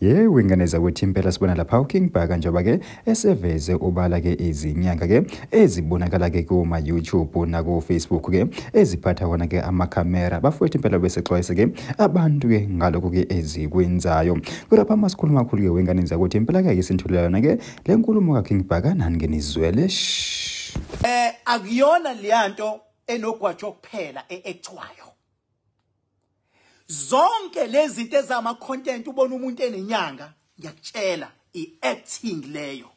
Yewe ingane zakwethu, impela sibona lapha uKing Bhaka njengoba ke eseveze ubala ke izinyanga ke ezibonakala ke kuma YouTube naku Facebook ke eziphatha wona ke amakhamera. Bafowethu, impela besexwayisa ke abantu ke ngalokho ke ezikwenzayo. Kodwa phambi sikhuluma kakhulu ke wengane zakwethu, impela ke isinthulela ke le nkulumo kaKing Bhaka, nani ke nizwele. Akuyona leyanto enogwajo kuphela eactwayo. Zonke lezi zinto ezama content, ubona umuntu enenyanga, ngiyakutshela, iacting leyo.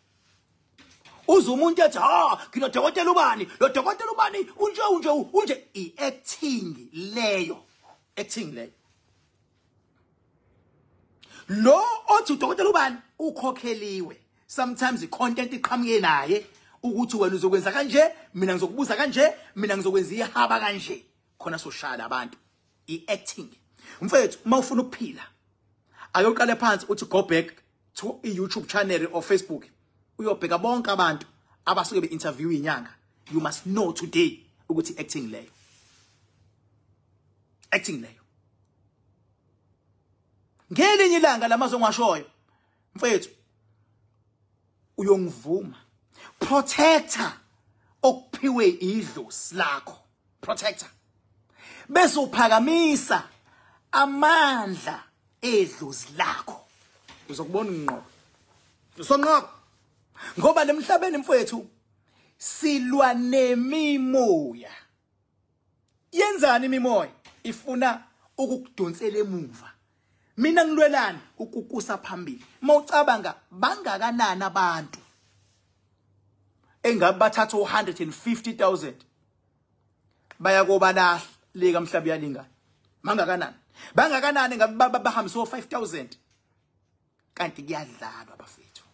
Uze umuntu ethi, "Ha, nginodokotela ubani, lo dokotela ubani unje unje unje," iacting leyo, acting leyo. Lo othi udokotela ubani ukhokheliwe. Sometimes icontent iqhamuke naye ukuthi wena uzokwenza kanje, mina ngizokubuza kanje, mina ngizokwenza ihaba kanje, khona soshaya abantu. I-acting, mfethu. Uma ufuna ukuphila, ayoqale phansi uthi go back to i-YouTube channel or Facebook, uyobheka bonke abantu abasuke be-interview inyanga. You must know today ukuthi acting leyo, acting leyo. Ngelinye ilanga lamazwi ongashoyo, mfethu, uyongivuma. Protector okuphiwe idlozi lakho, protector, bese uphakamisa amandla edlozi lakho, uzokubona unqoba, usonqoba. Ngoba lemhlabeni, mfowethu, silwa nemimoya. Yenzani imimoya? Ifuna ukukudonsela emuva. Mina ngilwelani? Ukukusa phambili. Mawucabanga, bangakanani abantu engabe bathatha u150,000 baya kobalahla leka mhlaba uyalingana? Mangakanani, bangakanani ngabe bahambisa o5000? Kanti kuyadlalwa, bafethu.